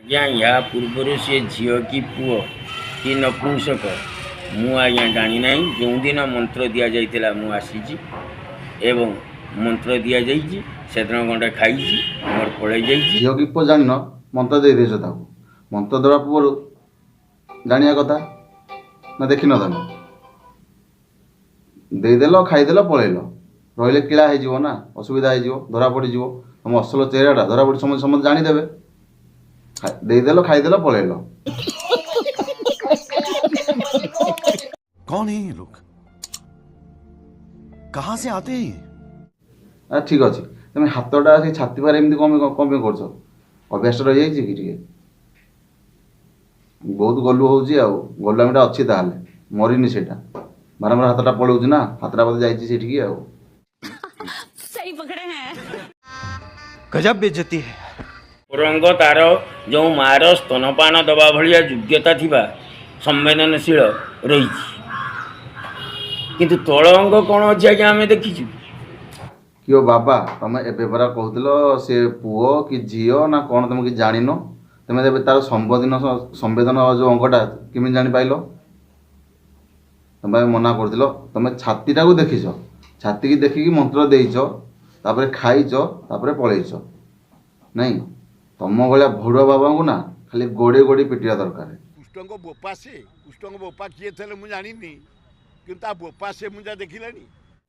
ଆଜ୍ଞା, ୟା ପୂର୍ବରୁ ସେ ଝିଅ କି ପୁଅ କି ନପୁଂସକ ମୁଁ ଆଜ୍ଞା ଜାଣିନାହିଁ। ଯେଉଁଦିନ ମନ୍ତ୍ର ଦିଆଯାଇଥିଲା ମୁଁ ଆସିଛି ଏବଂ ମନ୍ତ୍ର ଦିଆଯାଇଛି, ସେଦିନ ଗଣ୍ଡେ ଖାଇଛି, ମୋର ପଳେଇ ଯାଇଛି। ଝିଅ କି ପୁଅ ଜାଣିନ, ମନ୍ତ୍ର ଦେଇଦେଇଛ ତାକୁ। ମନ୍ତ୍ର ଦେବା ପୂର୍ବରୁ ଜାଣିବା କଥା ନା? ଦେଖିନ ତମେ? ଦେଇଦେଲ, ଖାଇଦେଲ, ପଳେଇଲ। ରହିଲେ କିଳା ହେଇଯିବ ନା, ଅସୁବିଧା ହେଇଯିବ, ଧରା ପଡ଼ିଯିବ। ତମ ଅସଲ ଚେହେରାଟା ଧରା ପଡ଼ି ସମସ୍ତେ ସମସ୍ତେ ଜାଣିଦେବେ। ଦେଇଦେଲ, ଖାଇଦେଲ, ପଳେଇଲ। कौन है ये लोग, कहां से आते हैं ये? ଆ ଠିକ୍ ଅଛି, ତମେ ହାତଟା ସେଇ ଛାତି ପାଖରେ ଏମିତି କ'ଣ ପାଇଁ, କ'ଣ ପାଇଁ କରୁଛ? ଅଭ୍ୟାସ ରହିଯାଇଛି କି ଟିକେ? ବହୁତ ଗଲୁ ହେଉଛି ଆଉ ଗଲୁଆମିଟା ଅଛି ତାହେଲେ, ମରିନି ସେଇଟା। ବାରମ୍ବାର ହାତଟା ପଳଉଛି ନା, ହାତଟା ବୋଧେ ଯାଇଛି ସେଇଠିକି ଆଉ। सही पकड़े हैं। गजब बेइज्जती है। ରଙ୍ଗ ତାର ଯେଉଁ ମାର ସ୍ତନପାନ ଦେବା ଭଳିଆ ଯୋଗ୍ୟତା ଥିବା ସମ୍ବେଦନଶୀଳ ରହିଛି, କିନ୍ତୁ ତଳ ଅଙ୍ଗ କ'ଣ ଅଛି ଆଜ୍ଞା ଆମେ ଦେଖିଛୁ? କି ଓ ବାବା, ତମେ ଏବେ ପରା କହୁଥିଲ ସେ ପୁଅ କି ଝିଅ ନା କ'ଣ, ତମେ କିଛି ଜାଣିନ। ତମେ ଏବେ ତାର ସମ୍ବେଦନ ଯେଉଁ ଅଙ୍ଗଟା କେମିତି ଜାଣିପାଇଲ? ତମେ ମନା କରୁଥିଲ। ତମେ ଛାତିଟାକୁ ଦେଖିଛ, ଛାତିକି ଦେଖିକି ମନ୍ତ୍ର ଦେଇଛ, ତାପରେ ଖାଇଛ, ତାପରେ ପଳେଇଛ। ନାଇଁ, ତମ ଭଳିଆ ଭଡ଼ୁଆ ବାବାଙ୍କୁ ନା ଖାଲି ଗୋଡ଼େଇ ଗୋଡ଼େଇ ପିଟିବା ଦରକାର। କୁଷ୍ଠଙ୍କ ବୋପା ସେ, କୁଷ୍ଠଙ୍କ ବୋପା କିଏ ଥିଲେ ମୁଁ ଜାଣିନି, କିନ୍ତୁ ତା ବୋପା ସେ ମୁଁ ଯାହା ଦେଖିଲାଣି।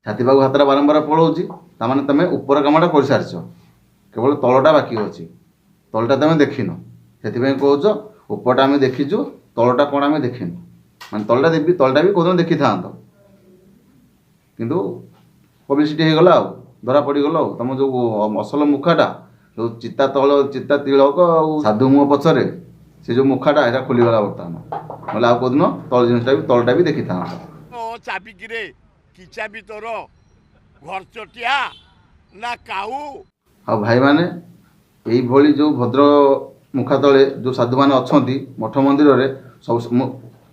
ଛାତି ପାଖକୁ ହାତଟା ବାରମ୍ବାର ପଳଉଛି, ତାମାନେ ତମେ ଉପର କାମଟା କରିସାରିଛ, କେବଳ ତଳଟା ବାକି ଅଛି। ତଳଟା ତମେ ଦେଖିନ, ସେଥିପାଇଁ କହୁଛ ଉପରଟା ଆମେ ଦେଖିଛୁ, ତଳଟା କ'ଣ ଆମେ ଦେଖିନୁ। ମାନେ ତଳଟା ଦେବି, ତଳଟା ବି କୋଉଦିନ ଦେଖିଥାନ୍ତ, କିନ୍ତୁ ପବ୍ଲିସିଟି ହେଇଗଲା ଆଉ ଧରା ପଡ଼ିଗଲ। ଆଉ ତମ ଯେଉଁ ଅସଲ ମୁଖାଟା, ଯେଉଁ ଚିତା ତଳ ଚିତା ତିଳକ ଆଉ ସାଧୁ ମୁହଁ ପଛରେ ସେ ଯେଉଁ ମୁଖାଟା, ଏଇଟା ଖୋଲିଗଲା ବର୍ତ୍ତମାନ। ନହେଲେ ଆଉ କୋଉଦିନ ତଳ ଜିନିଷଟା ବି, ତଳଟା ବି ଦେଖିଥାନ୍ତ। ଓ ଚାବି କିରେ, କି ଚାବି ତୋର, ଘରଚଟିଆ ନା କାଉ? ଆଉ ଭାଇମାନେ, ଏଇଭଳି ଯେଉଁ ଭଦ୍ର ମୁଖା ତଳେ ଯେଉଁ ସାଧୁମାନେ ଅଛନ୍ତି ମଠ ମନ୍ଦିରରେ, ସବୁ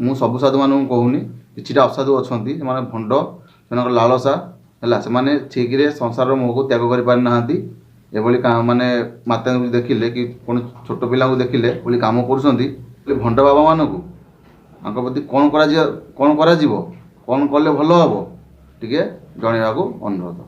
ମୁଁ ସବୁ ସାଧୁମାନଙ୍କୁ କହୁନି, କିଛିଟା ଅସାଧୁ ଅଛନ୍ତି, ସେମାନେ ଭଣ୍ଡ, ସେମାନଙ୍କର ଲାଳସା ହେଲା, ସେମାନେ ଠିକ୍ରେ ସଂସାରର ମୋହକୁ ତ୍ୟାଗ କରିପାରିନାହାନ୍ତି। ଏଭଳି ମାନେ ମାତାଙ୍କୁ ଦେଖିଲେ କି କୌଣସି ଛୋଟ ପିଲାଙ୍କୁ ଦେଖିଲେ ଏଭଳି କାମ କରୁଛନ୍ତି। ଭଣ୍ଡ ବାବାମାନଙ୍କୁ ତାଙ୍କ ପ୍ରତି କ'ଣ କରାଯିବ, କ'ଣ କରାଯିବ, କ'ଣ କଲେ ଭଲ ହେବ, ଟିକେ ଜଣାଇବାକୁ ଅନୁରୋଧ।